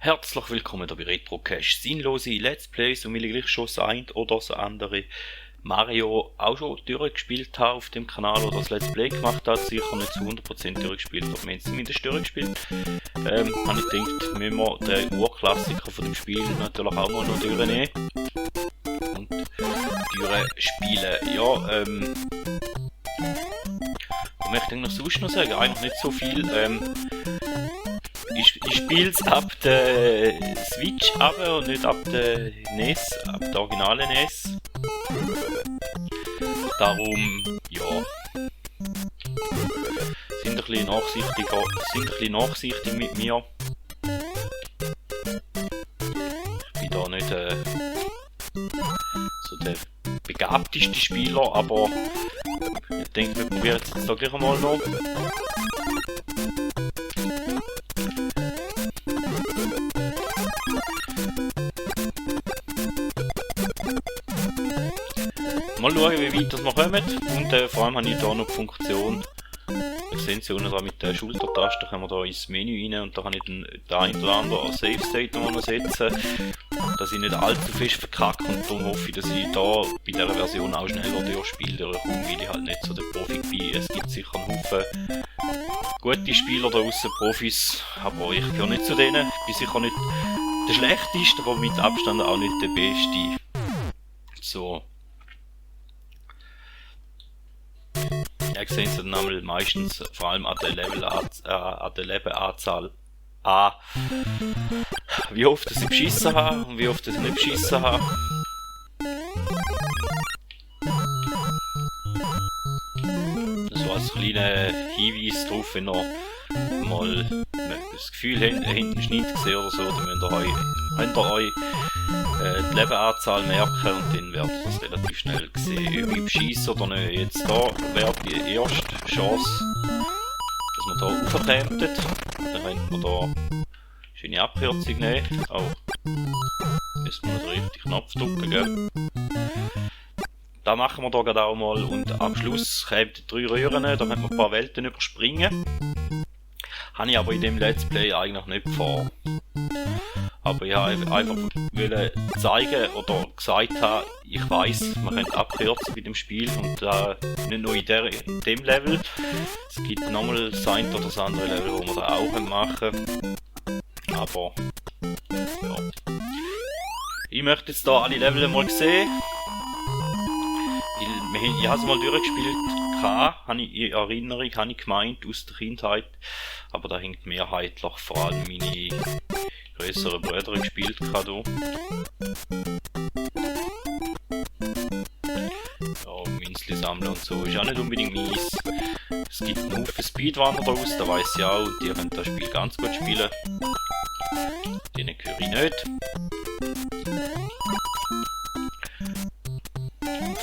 Herzlich willkommen hier bei RetroCache. Sinnlose Let's Plays, und weil ich gleich schon das eine oder das andere Mario auch schon durchgespielt habe auf dem Kanal oder das Let's Play gemacht habe, sicher nicht zu 100% durchgespielt, aber wir haben es zumindest durchgespielt. Habe ich gedacht, müssen wir den Urklassiker von dem Spiel natürlich auch mal noch durchnehmen und durchspielen. Ja, was möchte ich noch sonst noch sagen? Eigentlich nicht so viel. Ich spiele es ab der Switch aber und nicht ab der NES, ab der originalen NES. Darum, ja, sind ein bisschen nachsichtig mit mir. Ich bin da nicht so der begabteste Spieler, aber ich denke, wir probieren es jetzt da gleich einmal noch. Mal schauen, wie weit wir kommen, und vor allem habe ich hier noch die Funktion, ihr seht sie unten da mit der Schultertaste, können wir da ins Menü rein und da kann ich dann da ein oder andere Save State noch setzen, dass ich nicht allzu fest verkacke, und darum hoffe ich, dass ich da bei dieser Version auch schneller durchspiele, weil ich halt nicht so der Profi bin. Es gibt sicher einen Haufen gute Spieler da draussen, Profis, aber ich gehöre nicht zu denen. Ich bin sicher nicht der schlechteste, aber mit Abstand auch nicht der beste. So. Ja, sehen Sie dann einmal meistens vor allem an der Levelanzahl an, wie oft ich beschissen habe und wie oft ich nicht beschissen habe. So als kleiner Hinweis darauf, wenn ihr mal das Gefühl habt, hinten Schnitt gesehen oder so, dann könnt ihr euch die Lebenanzahl merken und dann werdet ihr das relativ schnell sehen, ob ich bescheisse oder nicht. Jetzt da wäre die erste Chance, dass man da aufkämpft. Dann könnt man da schöne Abkürzung nehmen. Auch müssen wir den richtigen Knopf drücken, gell? Das machen wir da gerade auch mal, und am Schluss kommen die 3 Röhren, da können wir ein paar Welten überspringen. Habe ich aber in dem Let's Play eigentlich nicht vor. Aber ich wollte einfach zeigen oder gesagt haben, ich weiss, man könnte abkürzen bei dem Spiel, und nicht nur in dem Level. Es gibt nochmal das eine oder das andere Level, wo man das auch machen können. Aber ja. Ich möchte jetzt hier alle Level mal sehen. Ich habe es mal durchgespielt, habe ich in Erinnerung, habe ich gemeint, aus der Kindheit. Aber da hängt mehrheitlich vor allem meine größeren Brüder gespielt hier. Ja, Münzli sammeln und so ist auch nicht unbedingt mies. Es gibt einen Haufen Speedrunner daraus, da weiss ich auch, die können das Spiel ganz gut spielen. Denen gehöre ich nicht.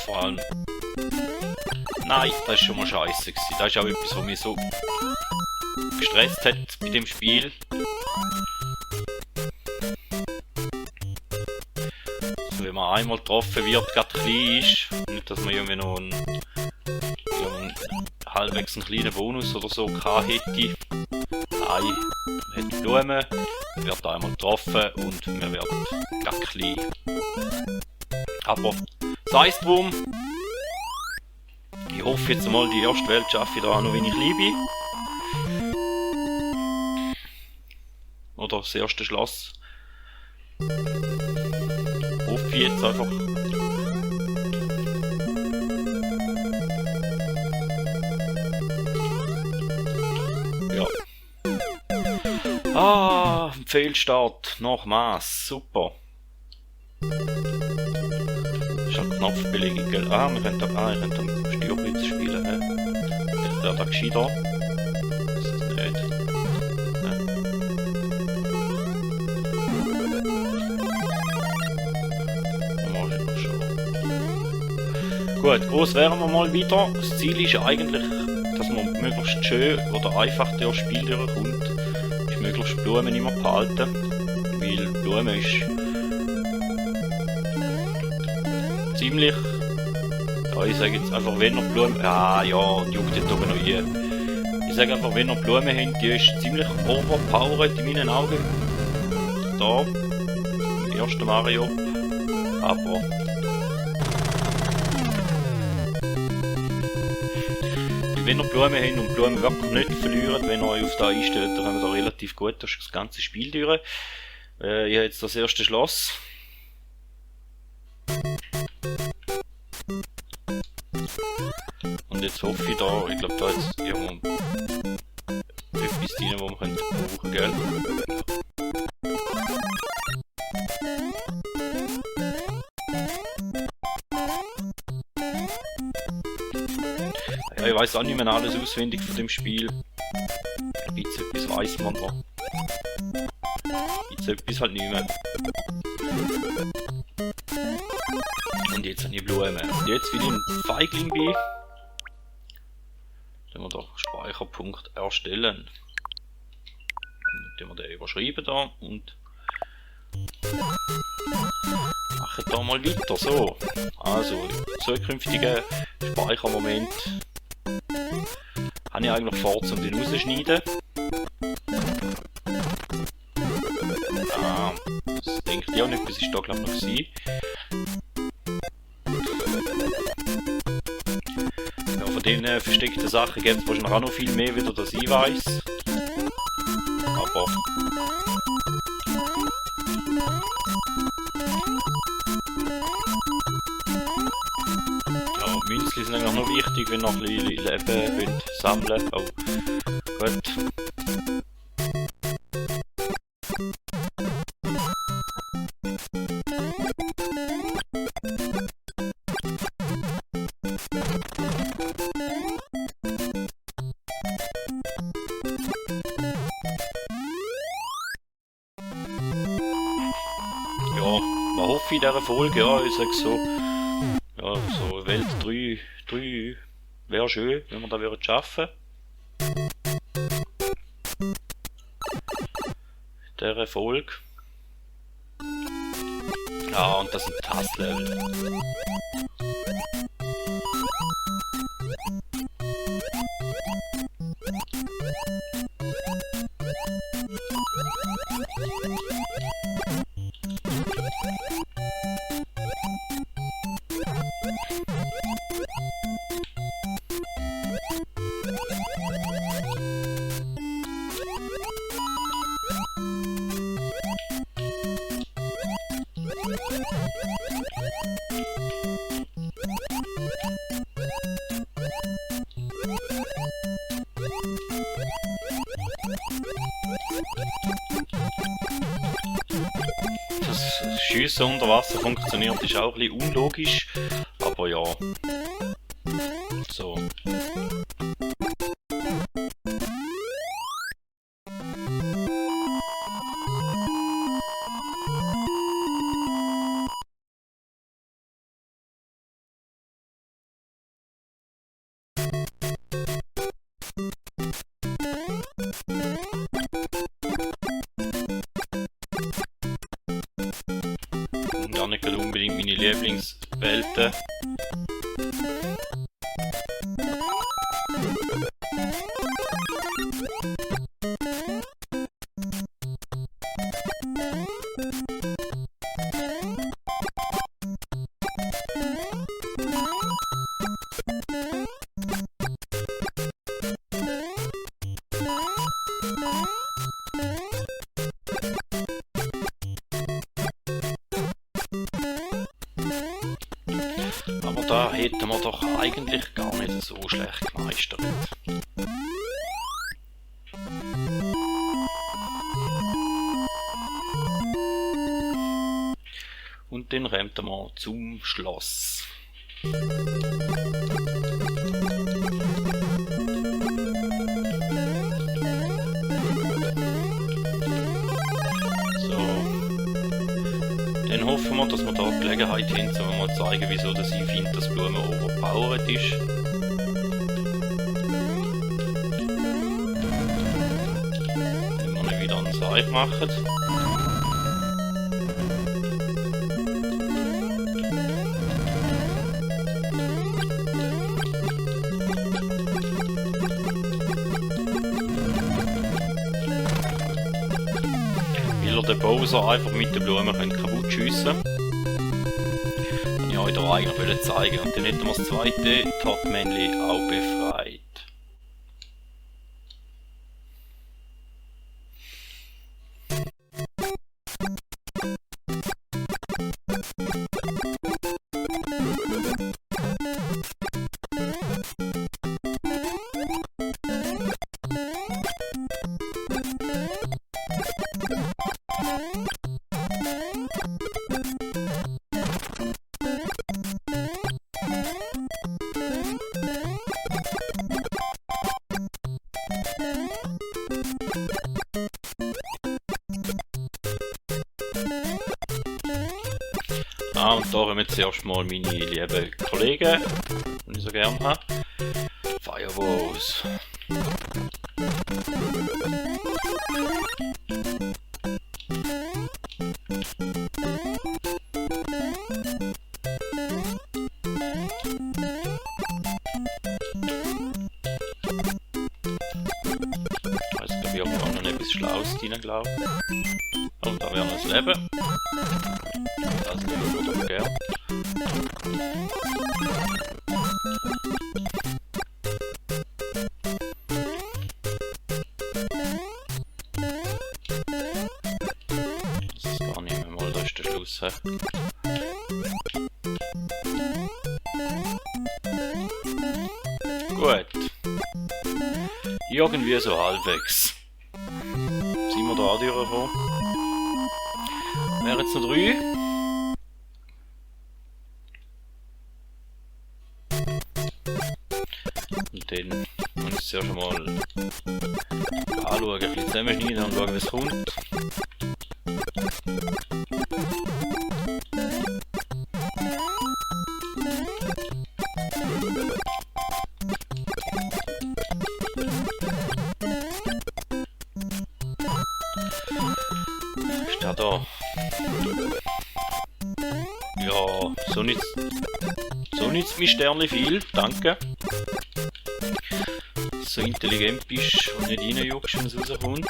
Vor allem... Nein, das ist schon mal scheiße gewesen. Das ist auch etwas, was mich so gestresst hat bei dem Spiel. Also wenn man einmal getroffen wird, gerade klein ist, nicht, dass man irgendwie noch einen halbwegs einen kleinen Bonus oder so gehabt hätte. Nein, man hat Blumen, man wird einmal getroffen und man wird gerade klein. Aber sei es drum. Ich hoffe jetzt mal, die erste Welt schaffe ich da auch noch, wenn ich klein bin. Oder das erste Schloss. Hoffe ich jetzt einfach. Ja. Ah, Fehlstart nach Maß. Super. Knopfbelegung, gell? Ah, wir können da am Steuerblitz spielen, hä? Jetzt wäre da gescheiter. Das ist es nicht. Ja. Mal immer schon. Gut, groß wären wir mal wieder. Das Ziel ist eigentlich, dass man möglichst schön oder einfach durch das Spiel durchkommt. Ist möglichst Blumen immer behalten. Weil Blumen ist ziemlich, ja, ich sage jetzt einfach, wenn ihr Blumen, ja, juckt jetzt oben noch hier. Ich sage einfach, wenn ihr Blumen habt, die ist ziemlich overpowered in meinen Augen. da. Im ersten Mario. Aber... wenn ihr Blumen habt und Blumen wirklich nicht verliert, wenn ihr euch auf da einstellt, dann haben wir da relativ gut das ganze Spiel durch. Ich habe jetzt das erste Schloss. Und jetzt hoffe ich da, ich glaube da ist irgendwo etwas drin, wo man brauchen könnte, gell? Ja, ich weiß auch nicht mehr alles auswendig von dem Spiel. Ein bisschen etwas weiss man noch. Ein bisschen etwas halt nicht mehr. Und jetzt habe ich Blumen. Und jetzt, wie ich ein Feigling bin, können wir da Speicherpunkt erstellen. Dann wir den überschreiben da und machen da mal weiter. So, also zukünftige Speichermoment habe ich eigentlich vor, um den rauszuschneiden. Das denke ich auch nicht, bis ich da glaube ich noch gewesen. Ja, von den versteckten Sachen gibt es wahrscheinlich auch noch viel mehr, wieder, dass ich weiß. Aber ja, Münzli sind eigentlich noch wichtig, wenn ihr ein bisschen Leben wollt sammeln. Oh, gut. Ja, man hofft in dieser Folge, ja, ich sag so, ja, so Welt 3 wäre schön, wenn wir das schaffen würden. Dieser Folge. Ja, und das sind Tasklevel. Das Schiessen unter Wasser funktioniert, ist auch ein bisschen unlogisch, aber ja. So. Und auch nicht unbedingt meine Lieblingswelten. Aber da hätten wir doch eigentlich gar nicht so schlecht gemeistert. Und dann rennen wir zum Schloss. Dann hoffen wir, dass wir da die Gelegenheit haben, um mal zu zeigen, wieso dass ich finde, dass Blumen overpowered ist. Wenn wir nicht wieder einen Seil machen. den Bowser einfach mit den Blumen kaputt schiessen können. Ich wollte euch da eigentlich zeigen. Und dann hätten wir das zweite Top-Männchen auch befreit. Und da kommen jetzt erstmal meine lieben Kollegen, die ich so gerne habe. Fireballs. Also da wird auch noch etwas Schlaues drin, glaube ich. Und da wäre noch das Leben. Das Leben würde ich gerne. Das ist gar nicht mehr mal, da ist der Schluss. He? Gut. Irgendwie so halbwegs. Sind wir da durchgekommen? Wären jetzt noch 3. Und dann muss ich zuerst mal anschauen, ein bisschen zusammenschneiden und schauen, wie es kommt. Ist der da? Ja, so nützt mein Sternli viel, danke. So intelligent bist und nicht reinjuckst, wenn es rauskommt.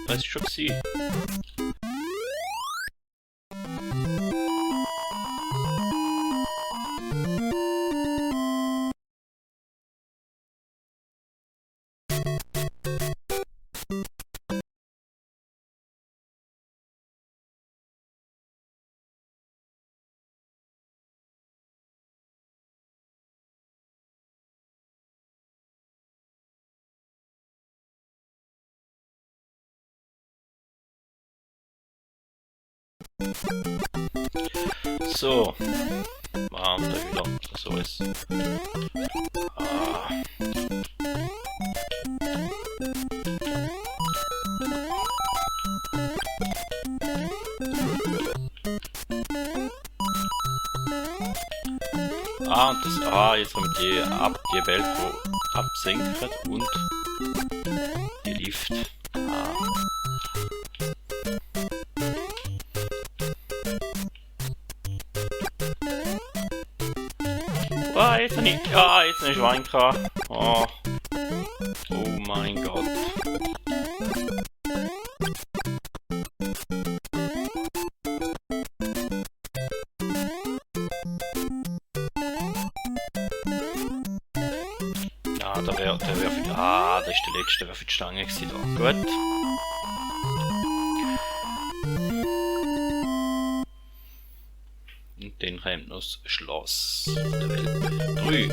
Das ist schon gewesen. So, machen wir wieder so ist. Und das, jetzt kommt die Welt, wo absenken und die Lift. Jetzt nicht. Ja, jetzt nicht Schwein gehabt. Oh mein Gott. Ja, der wäre für die. Das ist der letzte, der für die Stange gewesen da. Gut. Und dann kommt noch das Schloss der Welt 3.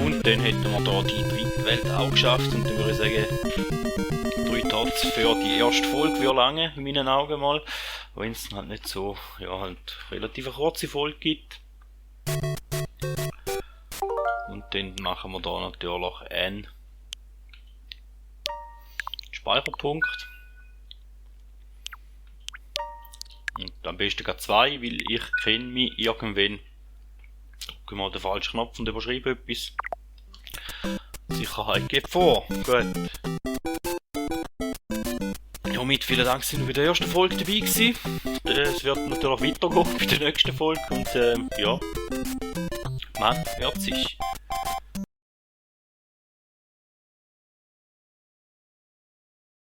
Und dann hätten wir da die dritte Welt auch geschafft und dann würde ich sagen, 3 Tats für die erste Folge wie lange, in meinen Augen mal. Wenn es halt nicht so, ja, halt relativ eine kurze Folge gibt. Und dann machen wir da natürlich einen Speicherpunkt. Und am besten gar 2, weil ich kenne mich irgendwann. Drücke mal den falschen Knopf und überschreibe etwas. Sicherheit geht vor. Gut. Damit vielen Dank, dass Sie bei der ersten Folge dabei gewesen. Es wird natürlich weitergehen bei der nächsten Folge und ja, man hört sich.